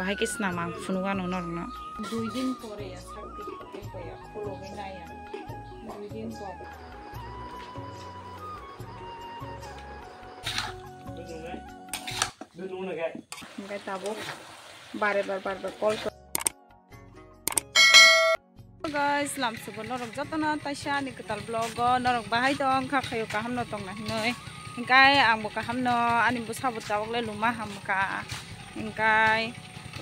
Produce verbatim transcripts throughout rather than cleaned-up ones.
Bahai khe swnam ang phunuk ano norokno. Dui din pore ya, sakti khe ya, khulogwi nai ya. Dui din pore. Hingke tabuk bare bar bar bar call. Guys, lamsugo norok jotono taisa ani kwtal vlog o norok bahai tong kha khayo kaham no tong na hinoi. Hingkai ang bo kaham no ani bwsa bo tabuk le luma ham kha. Hingkai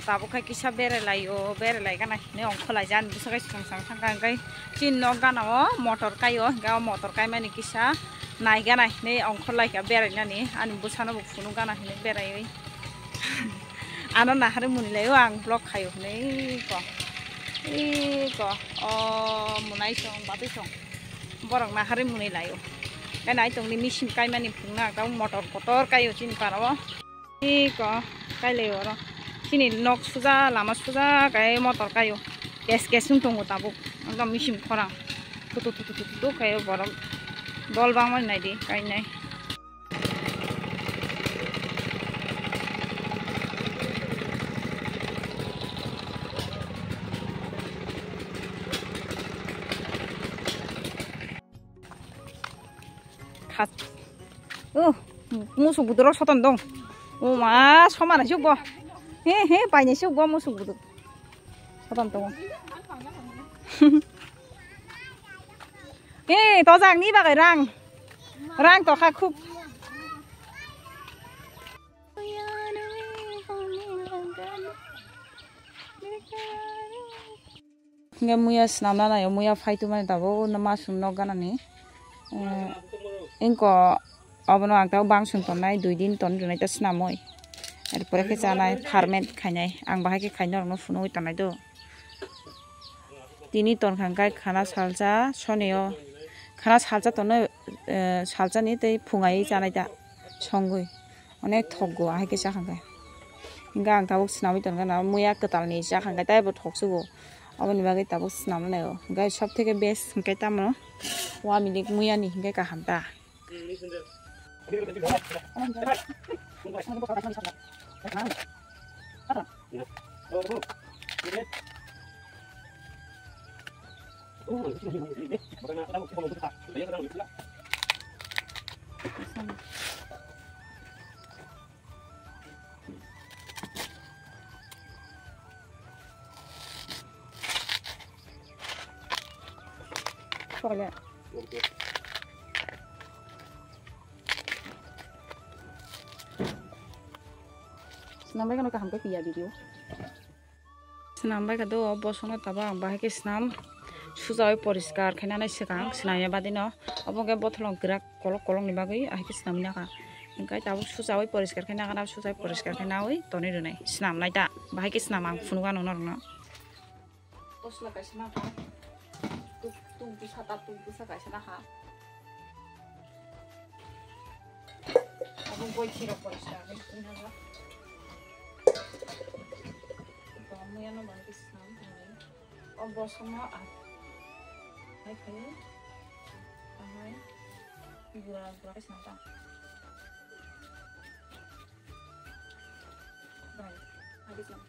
tabuk khai kisa bere lai o, bere lai gana hinoi ongkho lai jan bwsa kai song sang thang kha. Hingkai chin nok gana o motor kai o, hingkai o motor kai mani kisa nai gana hinoi ongkho lai kha berai nani ani bwsa no bo phunuk gana hinoi berai oi. Ano nahari muni lai o ang vlog khayo hinoi ko. Iko, o munai song, batwi song. Borok nahari muni lai o. Kai nai tongni machine kai mani phung na, tamo motor kotor kai o chini para o. Iko, kai lai oro. Chini nok suja, lama suja, kai motor kai o. Kes kes wng tongo tabuk. Ekdom machine khorang. Tutu tutu tutu tutu kai o borok. Dol bang mani nai di, kai nai. Khas. Oh, musuk buduro soton dong. O ma, somana sukbo. He, he, paine sukbo musuk budur. Soton tongo. Eh, tojak ni bagai rang. Rang to kha khub. Hingke muya swnamna naio, muya phaitu mani tabuk no masung nok ganani. Eh, ingko Obono ang tabuk bangsong tonnai, dui din ton rwnai ta swnamwi. Erpore khe chanai, ferment khainai. Ang bahai khe khai norokno phunugwi tonnai do. Tini ton kha hwnkhe khana salsa, sonio khana salsa tonno, eh, salsani tei phungai chanai ta songwi. Onek thokgo, ahai khe cha kha hwnkhe. Hwnkhe ang tabuk swnamwi tongkha na, muya kwtalni cha kha hwnkhe teibo thoksugo. Aboni bagwi tabuk swnamnai o. Hwnkhe sob theke best hwnkhe tamo wa milik muyani hwnkhe kaham ta. Swnam bai kheno kaham khe piya video. Swnam bai kha do, bosongno tabuk ang bahai khe swnam sujaui poriskar khainani swkang swnamya badino obo khe botholong kwrak kolok kolokni bagwi ahai khe swnamwi nakha. Hwnkhe tabuk sujaui poriskar khe nakha, sujaui poriskar khe naui tonwi rwnai swnamnai ta bahai khe swnam ang phunukha norokno. Tosla kaisa nakha. Tuk, tuk bwsa ta tuk bwsa kaisa nakha. Abo boi thirok boi swnamwi tongnago. Bo muya no bai khe swnam tongwi. O bosongno ah. Hai khai. Ahai. Gura gura khe swnam ta. Bai. Hai khe swnam.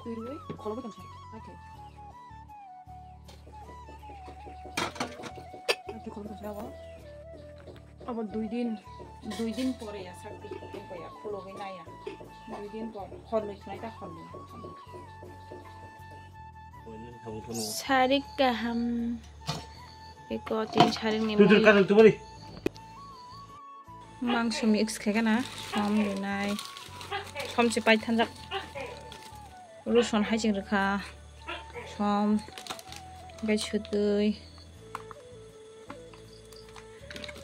Twi rwui kholobwi tongsa. Hai khe. Hai khe kholobwi tongsa abo. Abo dui din Dui din pore ya sakti, ya khulogwi naya. Dui din por, hornwi khwnai ta hornwi. Sarik kaham. Eko tin sarik ni. Tutur moi. Kadal tumari. Mangso mix khaikha na, som rinai. Som se pai thanjak. Roson hai ching rwkha. Som. Gai sutwi.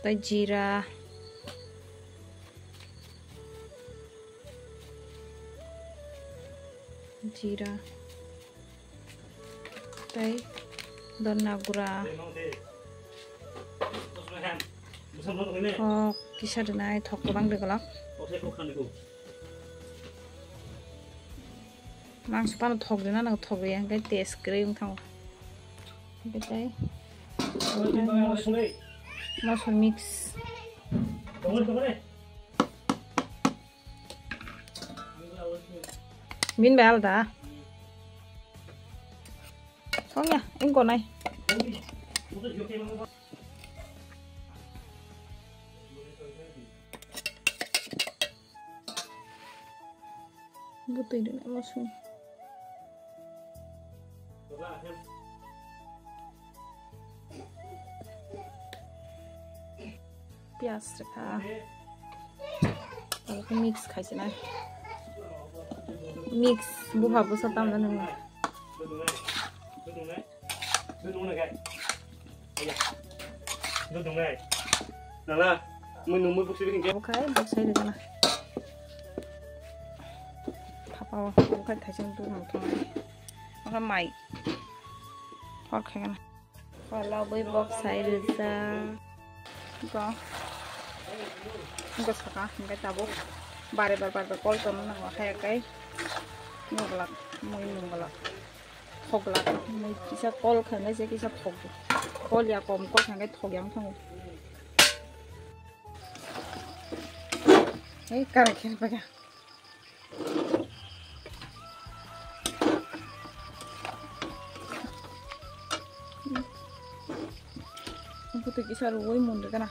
Tai jira. Jira. Tai donna gura. Thok kisa rinai, thok kwbang de golak. Mangso phano thok rina nango, thok riya hwnkhe taste kwrwi wng thango. Hwnkhe tai moso mix. Min bai alda. Songya, engko nai. Butui dun emo sung. Piyaj rwkha. Abo khe mix khai se nai. Mix buha busa tamjani nung. Nala, mui nung mui buksi bikin. Abo khai buksai rwkha na. Thapa o, abo khai thaising tu mung thang. Abo khai mai. Hor khai na. Phalabwi bok sai rijak. Go. Go saka hingke tabuk. Bare bar bare bar kol tongna nango, haya kai. Nugulak, mui nugulak. Thoglak, mui kisa kol khainai se kisa thokdi. Kol ya kom, kol khainai thok yang thango. Hei, kara khen paga. Bwtwi kisa rwui mun rwgana.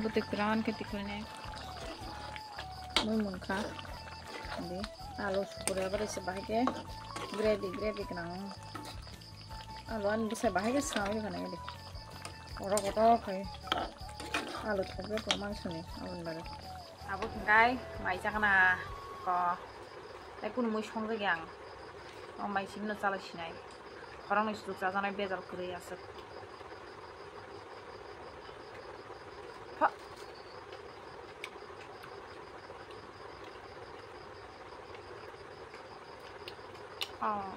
Bwtwi kwran khe tikhlainai. Mui mungkha. Di alu sukuri abar se bahai khe gravy, gravy gwnang. Alu ani bwsai bahai khe swnamwi rwkha nai di. Kotor kotor khai alu thokjak khe mangsoni aboni bagwi. Abo hwnkhe mai chakna ko. Tei kunu mui songjak ya ang. O mai simi no chalai sinai. Khoroknwi sujuk chajaknai bejal kwrwi aswk. Pha. Oh.